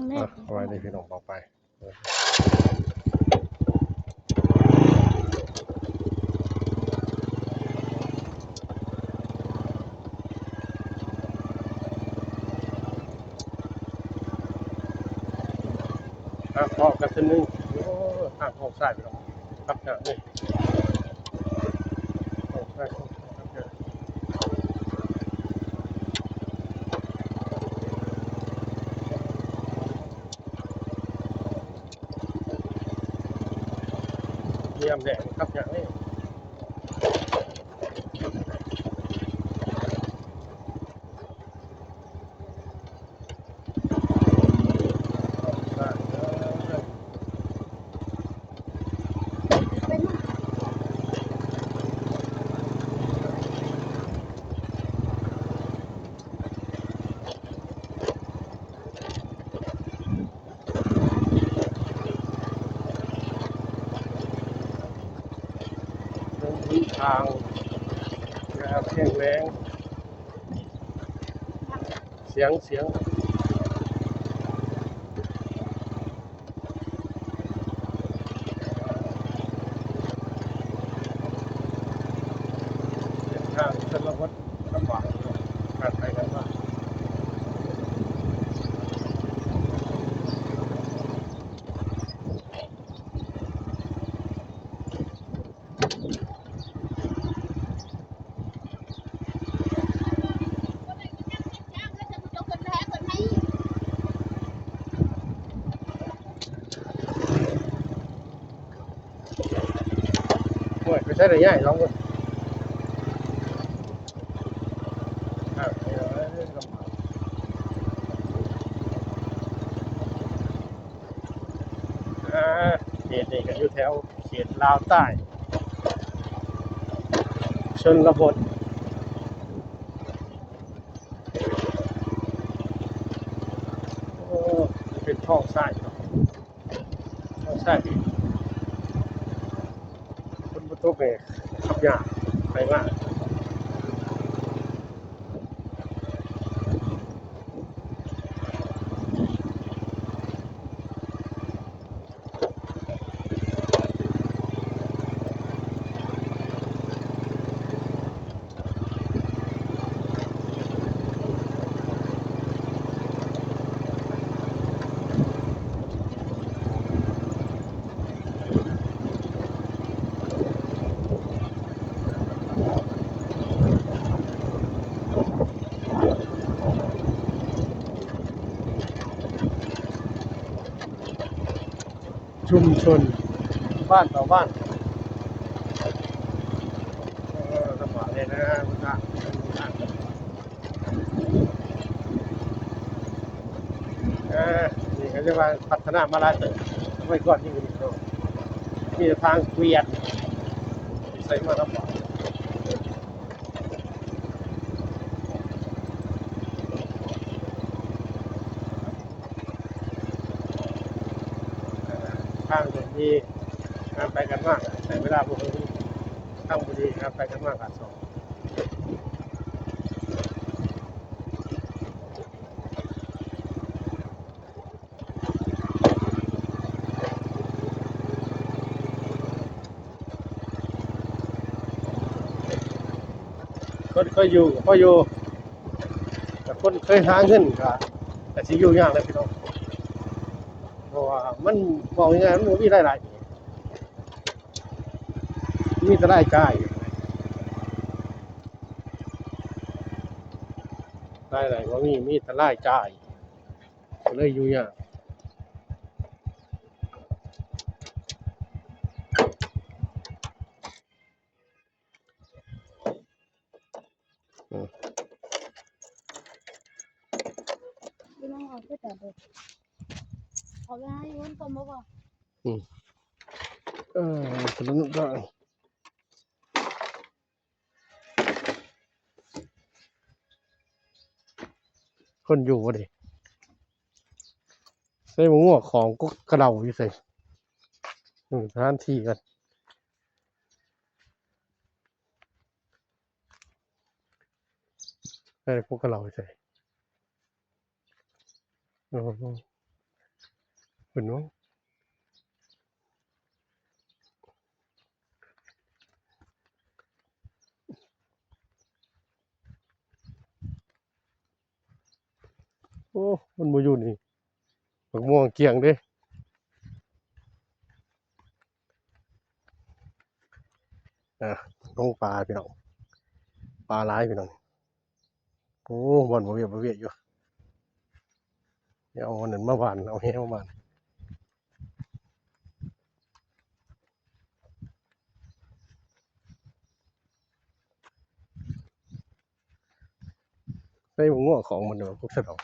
ແມ່ນ ອ່ະ ສະບາຍດີພີ່ນ້ອງ ເວົ້າໄປ ອ່ະ ພໍ້ກັນເທື່ອໜຶ່ງ ໂອ້ ທາງອອກຊ້າຍພີ່ນ້ອງ ຄັກແທ້ເລີຍ ອອກຊ້າຍ ຍາມແດດນີ້ຂັບຍາກເດ້ ເບິ່ງຫົນທາງ ແຂງແຮງ ສຽງ ສຽງ ເສັ້ນທາງຊົນນະບົດລຳບາກ ການໄປການມາ. ໂອ້ຍ ໄປໃສລະຍາຍສອງຄົນ ອ່າ ເຂດນີ້ກໍຢູ່ແຖວເຂດລາວໃຕ້ ຊົນນະບົດ ໂອ້ ເປັນທ້ອງຊ້າຍເນາະ ທ້ອງຊ້າຍ ຝົນບໍ່ຕົກນີ້ຂັບຍາກ ໄປມາ. ຊຸມຊົນບ້ານຕໍ່ບ້ານ ເອີ ລຳບາກແດ່ນະ ເອີ ນີ້ກໍເອີ້ນວ່າພັດທະນາມາຫຼາຍເຕີບ ສະໄໝກ່ອນນີ້ກໍມີແຕ່ທາງກວຽນ ໃສ່ມາລຳບາກ. ທາງດີ ການໄປການມາໃຊ້ເວລາບໍ່ເຖິງ ທາງບໍ່ດີ ການໄປການມາການສອງ. ຄົນເຄີຍຢູ່ກໍພໍຢູ່ ແຕ່ຄົນເຄີຍຫາເງິນກໍ ກໍຊິຢູ່ຍາກແຫຼະພີ່ນ້ອງ ເພາະວ່າມັນ ເວົ້າງ່າຍໆ ມັນບໍ່ມີລາຍໄດ້ ມີແຕ່ລາຍຈ່າຍ ລາຍໄດ້ບໍ່ມີ ມີແຕ່ລາຍຈ່າຍ ກໍເລີຍຢູ່ຍາກ. ອືມ ພີ່ນ້ອງເອົາຄືກັນເດີ ເອົາໄວ້ໃຫ້ເພິ່ນກ່ອນບໍ່? ອືມ ເອີ ເພິ່ນກໍ ຄົນຢູ່ບໍ່ເດ? ໃສ່ໝາກງວກຂອງກໍກະເດົາຢູ່ໃສ? ອືມ ສະຖານທີ່ກັນ ໃສ່ພວກກະເດົາຢູ່ໃສ? ໂອ້ໂຫ. ເພິ່ນວ່າ ໂອ້ ມັນບໍ່ຢູ່ນີ້ ບັກມ່ວງກ້ຽງເດ້. ອ່າ ລົງປາພີ່ນ້ອງ ປາຫຼາຍພີ່ນ້ອງ. ໂອ້ ບ່ອນບໍ່ວຽກບໍ່ວຽກຢູ່ ດຽວເອົາອັນນັ້ນມາຫວ່ານ ເອົາແຫມາຫວ່ານ ໃສ່ງົວຂອງມັນເດີ ພວກສະເດົາ.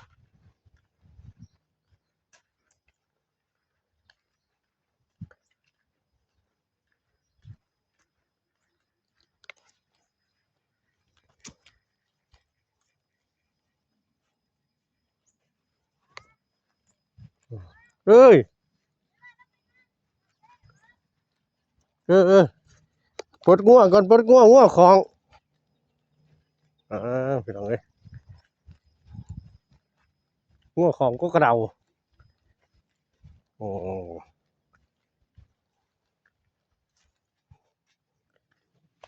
ເອີຍ ເອີ ເອີ ປົດງົວກ່ອນ ປົດງົວ ງົວຂອງ ອ່າ ພີ່ນ້ອງເອີຍ ງົວຂອງກໍກະເດົາ ໂອ້.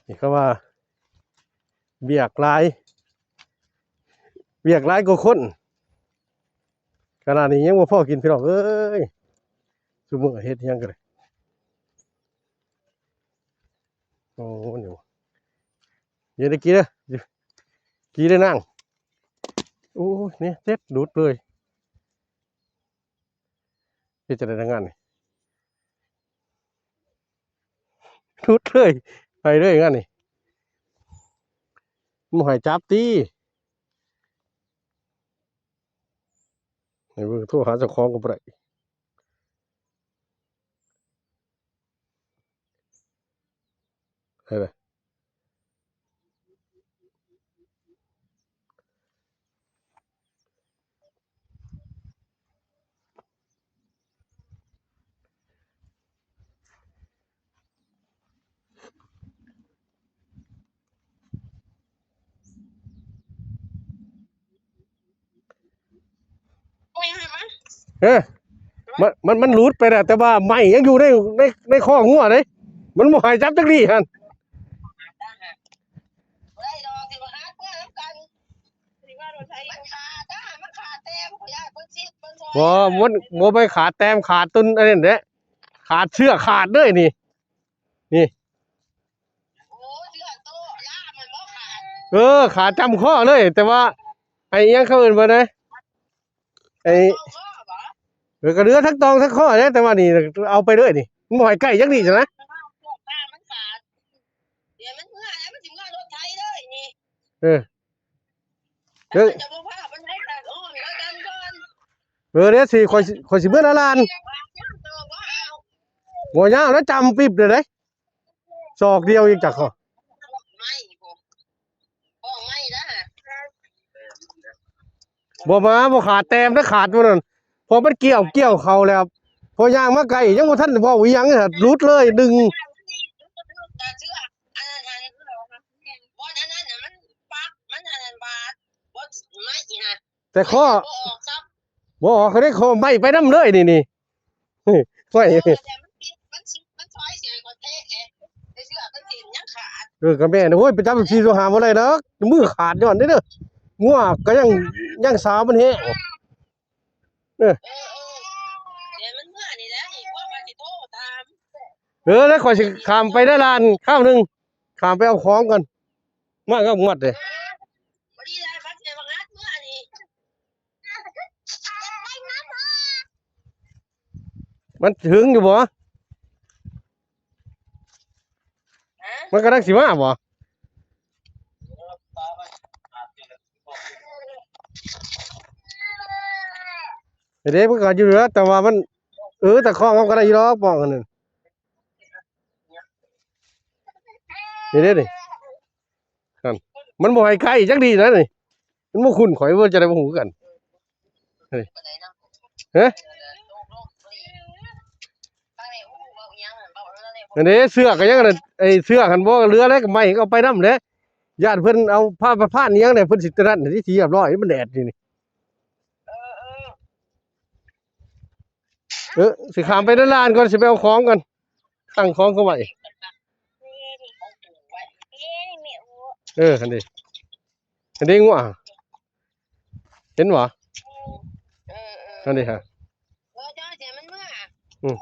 ນີ້ເຂົາວ່າວຽກຫຼາຍ ວຽກຫຼາຍກວ່າຄົນ ຂະໜາດນີ້ຍັງບໍ່ພໍກິນພີ່ນ້ອງເອີຍ ຊຸມື້ເຮັດຫຍັງກໍໄດ້ ໂອ້ ນີ້ ເຮັດໄດ້ກິນເດີ ກິນໄດ້ນາງ ໂອ້ຍ ນີ້ເຈັບ ຫຼຸດເລີຍ. ເຮັດຈັ່ງໃດທາງງານນີ້ ຫຼຸດເລີຍ ໄປເລີຍງານນີ້ ບໍ່ໃຫ້ຈັບຕິ ໃຫ້ເບິ່ງ ໂທຫາເຈົ້າຂອງກໍບໍ່ໄດ້ ໃຫ້ໄປ. ເອີ ມັນ ມັນ ມັນຫຼຸດໄປແລ້ວ ແຕ່ວ່າໄມ້ຍັງຢູ່ໃນ ໃນ ໃນຄໍງົວເດ້ ມັນບໍ່ໃຫ້ຈັບຈັກດີ້ຫັ້ນ ບໍ່ ມັນບໍ່ໄປຂາດແຕ້ມ ຂາດຕົ້ນອັນນັ້ນແຫຼະ ຂາດເຊືອກຂາດເລີຍນີ້ ນີ້ ໂອ້ ເຊືອກໂຕລ່າມັນບໍ່ຂາດ ເອີ ຂາດຈ້ຳຄໍເລີຍ ແຕ່ວ່າໄອ້ຫຍັງເຂົາເອີ້ນວ່າໃດ ໄອ້ ເອີ ກໍເຫຼືອທັງຕອງທັງຂໍ້ແຫຼະ ແຕ່ວ່ານີ້ເອົາໄປເລີຍນີ້ ມັນບໍ່ໃຫ້ໃກ້ຈັກນີ້ຊັ້ນນະ ມັນຂາດ ດຽວມັນເມືອແລ້ວ ມັນຊິເມືອລົດໄຖເລີຍນີ້ ເອີ ເອີ ເອີ ດຽວຊິ ຂ້ອຍຊິ ຂ້ອຍຊິເມືອລະລານ ບໍ່ຍາວແລ້ວ ຈ້ຳປິບເລີຍເດ້ ສອກດຽວຍັງຈັກຂໍ້ ບໍ່ມາ ບໍ່ຂາດແຕ້ມນະ ຂາດມື້ນັ້ນ ເພາະມັນກ່ຽວ ກ່ຽວເຂົ້າແລ້ວ ພໍຍ່າງມາໃກ້ ຍັງບໍ່ທັນເວົ້າອີ່ຫຍັງ ຫຼຸດເລີຍໜຶ່ງ ແຕ່ຂໍ້ ບໍ່ອອກເດ້ ຂໍ້ໄມ້ໄປນຳເລີຍນີ້ ນີ້ ຫ້ວຍ ເອີ ກໍແມ່ນ ໂອ້ຍ ໄປຈັບສີ່ໂຕຫ້າບໍ່ໄດ້ດອກ ມືຂາດຍ້ອນນີ້ເດີ ງົວກໍຍັງ ຍັງສາວມັນແຮງ ເອີ ເອີ ແລ້ວຂ້ອຍຊິຂ້າມໄປໄດ້ລານຄາວໜຶ່ງ ຂ້າມໄປເອົາຂອງກ່ອນ ມາກັບງວດເດ້ ມັນເຖິງຢູ່ບໍ່? ມັນກຳລັງຊິມາບໍ່? ເດ້ ມັນກໍຢູ່ແລ້ວ ແຕ່ວ່າມັນ ເອີ ຕາຂອງເຮົາກໍໄດ້ຢູ່ດອກ ປ້ອງອັນນັ້ນ ນີ້ເດ້ນີ້ ນັ້ນ ມັນບໍ່ໃຫ້ໃກ້ຈັກດີນະນີ້ ມັນບໍ່ຄຸ້ນ ຂ້ອຍວ່າຈະໄດ້ບໍ່ຮູ້ຄືກັນ ເອີ ຮະ ອັນນີ້ເຊືອກກໍຍັງ ໄອ້ເຊືອກຫັ້ນບໍ່ເຫຼືອແລ້ວ ກໍໄມ້ກໍເອົາໄປນຳແຫຼະ ຢ້ານເພິ່ນເອົາຜ້າ ຜ້າພາດອີ່ຫຍັງແຫຼະ ເພິ່ນຊິຕະນັ້ນ ຊິຮຽບຮ້ອຍ ມັນແດດຢູ່ນີ້. ເອີ ຊິຂ້າມໄປດ້ານລ່າງກ່ອນ ຊິໄປເອົາຂອງກ່ອນ ຕັ້ງຂອງເຂົາໄວ້. ເອີ ຫັ້ນເດ ຫັ້ນເດ ງົວ ເຫັນບໍ່? ເອີ ເອີ ຫັ້ນເດ ຮະ ເອີ ເຈົ້າໃຫ້ມັນເມືອ ອືມ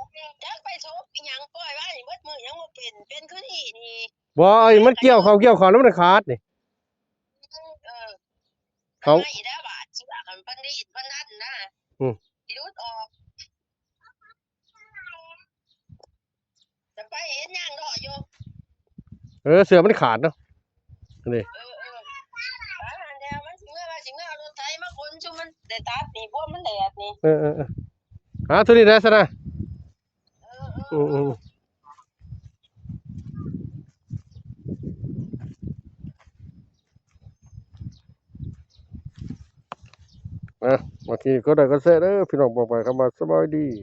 ຈັກໄປສົບອີ່ຫຍັງ ປ່ອຍໄວ້ເບິດມື້ ຍັງບໍ່ເປັນ ເປັນຄືນີ້ນີ້. ບໍ່ ໄອ້ມັນກ່ຽວເຂົ້າ ກ່ຽວເຂົ້າແລ້ວມັນຂາດນີ້ ເອີ ເຂົາ ເອົາອີກແລ້ວບາດ ເຊືອກມັນ ເພິ່ນດີດ ເພິ່ນນັ້ນນະ ອືມ ຊິຫຼຸດອອກ. ຈະໄປເຫັນຍ່າງເລາະຢູ່ ເອີ ເສື້ອມັນຂາດເນາະ ນີ້ ເອີ ເອີ ໄປຫັ້ນແລ້ວ ມັນຊິເມືອ ວ່າຊິເມືອເອົາລົດໄຖມາຂົນ ຊຸມມັນໄດ້ຕັດນີ້ ພວກມັນແດດນີ້ ເອີ ເອີ ເອີ ຫາໂຕນີ້ໄດ້ຊັ້ນນະ ເອີ ເອີ ອືມ ອືມ ອ່ະ ມາທີ່ກົດໄລກົດແຊເດີ ພີ່ນ້ອງປ້ອງປາຍ ຄຳວ່າສະບາຍດີ.